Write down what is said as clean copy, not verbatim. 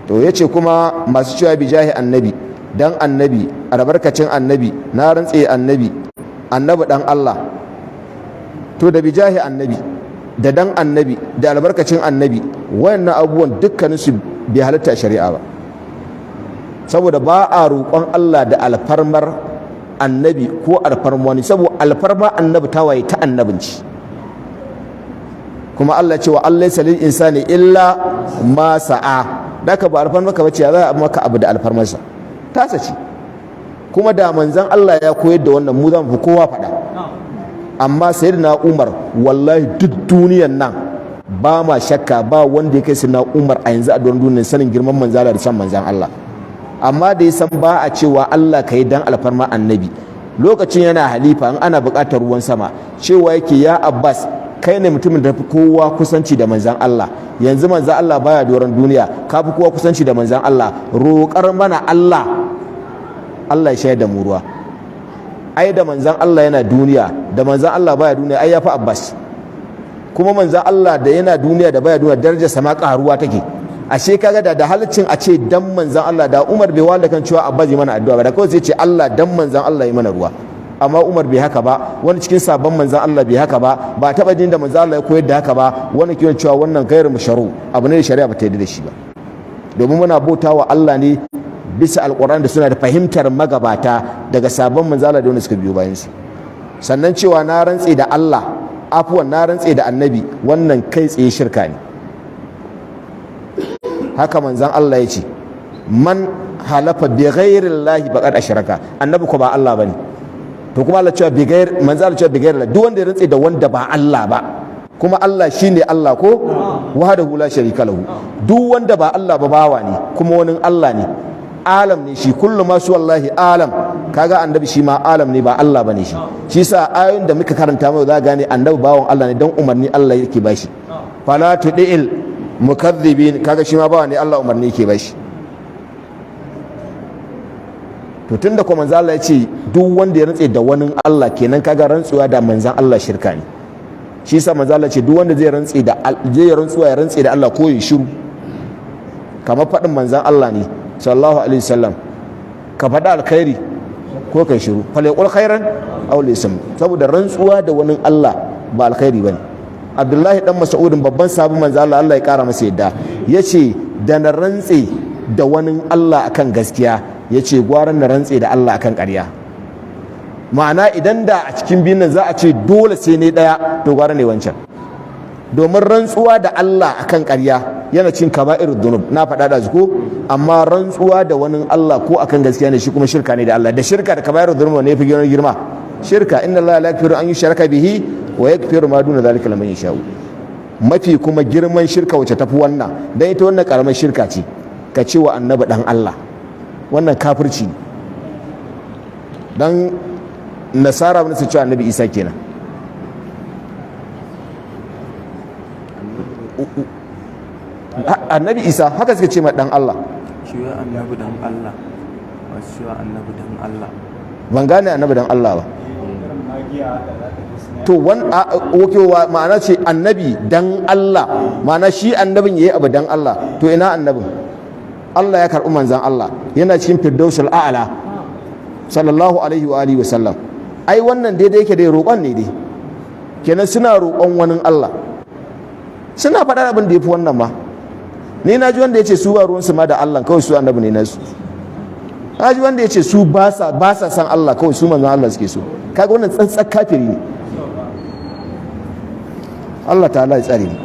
To yace kuma masu cewa bi jahi annabi, dan annabi, albarkacin annabi, na rantse annabi, annabi dan Allah. To da bi jahi annabi da dan annabi da albarkacin annabi, wayannan abubuwan dukkaninsu bai halatta shari'a ba, saboda ba a roƙon Allah da alfarmar annabi ko alfarmar wani, saboda alfarma annabi ta waye ta annabinci. Kuma Allah cewa Allah laysa lil insani illa ma sa'a, daka ba alfarmar ka bace, ya za a maka abu da alfarmarsa tasa ce? Kuma da manzon Allah ya koyar da wannan, mu za mu fi kowa faɗa. Amma Sayyidina Umar, wallahi duk duniyan nan ba ma shakka ba wanda ya kai Sayyidina Umar a yanzu a don duniyar sanin girman manzala da san manzan Allah. Amma da ya san ba a cewa Allah ka yi dan alfarma annabi, lokacin yana halifa, in ana buƙatar ruwan sama, cewa yake: "Ya Abbas, kai ne mutumin da fi kowa kusanci da manzan Allah. Yanzu manzan Allah baya doron duniya, ka fi kowa kusanci da manzan Allah, roƙar mana Allah, Allah ya shayar da mu ruwa." Ai da manzan Allah yana duniya da manzan Allah baya duniya, ai ya fi Abbas. Kuma manzan Allah da yana duniya da baya duniya, darajar sama karuwa take. Ashe kaga da halaccin a ce dan manzan Allah, da Umar bai wanda kan cewa Abbas yi mana addu'a ba, da kawai sai ce Allah dan manzan Allah yi mana ruwa. Amma Umar bai haka ba, wani cikin sabon manzan Allah bai haka ba, ba taba jin da manzan Allah ya koyar da haka ba. Wani kiyon cewa wannan gairu musharu abu ne da shari'a ba ta yarda da shi ba, domin muna bautawa Allah ne bisa Alƙur'ani da suna da fahimtar magabata daga sabon manzan Allah da wanda suka biyo bayan su. Sannan cewa na rantse da Allah, afuwan, na rantse da annabi, wannan kai tsaye shirka ne. Haka manzan Allah ya ce: "Man halafa bi ghairi llahi faqad ashraka." Annabi ko ba Allah bane. To kuma Allah cewa bi ghairi, manzan Allah cewa bi ghairi, duk wanda ya rantse da wanda ba Allah ba, kuma Allah shine Allah ko, wahdahu la sharika lahu. Duk wanda ba Allah ba bawa ne, kuma wani Allah ne, alam ne shi, kullu ma su wallahi alam. Kaga annabi shi ma alam ne, ba Allah bane shi. Shi sa ayoyin da muka karanta mai za gane annabi bawan Allah ne, dan umarni Allah yake bashi: "Fala tudil mukaththibin." Kaga shi ma bawa ne, Allah umarni yake bashi. To tunda kuma manzo Allah ya ce duk wanda ya rantse da wani Allah, kenan kaga rantsuwa da manzan Allah shirka ne. Shi yasa manzo Allah ce duk wanda zai rantse da zai rantsuwa, ya rantse da Allah ko ya shiru. Kamar faɗin manzan Allah ne sallallahu alaihi wasallam: "Ka faɗi alkhairi ko kai shiru." "Falyaqul khairan aw liyasmut." Saboda rantsuwa da wani Allah ba alkhairi bane. Abdullahi dan Mas'udin, babban sabon manzo Allah, Allah ya kara masa yadda, yace da na rantse da wani Allah akan gaskiya, yace gwaran na rantse da Allah akan ƙarya. Ma'ana idan da a cikin biyun nan za a ce dole sai ne ɗaya, to gwara ne wancan, domin rantsuwa da Allah akan ƙarya yana cin kaba'ir dunub, na faɗa da ko. Amma rantsuwa da wani Allah ko akan gaskiya ne, shi kuma shirka ne da Allah. Da shirka da kaba'ir dunub ne fi girma? Shirka. "Inna Allah la yaghfiru an yushraka bihi wa yaghfiru ma duna dhalika liman yasha'u." Mafi kuma girman shirka wacce tafi wannan, dan ita wannan karamar shirka ce, ka ce wa annabi dan Allah, wannan kafirci ne. Dan nasara wani su ce annabi Isa kenan. Annabi Isa haka suka ce ma dan Allah. Shi wai annabi dan Allah, masu cewa annabi dan Allah. Ban gane annabi dan Allah ba. To wan okay, wa ma'ana ce annabi dan Allah, ma'ana shi annabin yayi abu dan Allah. To ina annabin? Allah ya karɓi manzan Allah, yana cikin firdausul a'la sallallahu alaihi wa alihi wa sallam. Ai wannan daidai yake dai roƙon ne dai kenan, suna roƙon wani Allah, suna faɗar abin da ya fi wannan ma. Ni na ji wanda ya ce su ba ruwansu ma da Allah, kawai su annabi ne nasu. Na ji wanda ya ce su ba sa san Allah, kawai su manzan Allah suke so. Kaga wannan tsantsar kafiri ne. Allah ta'ala ya tsare mu.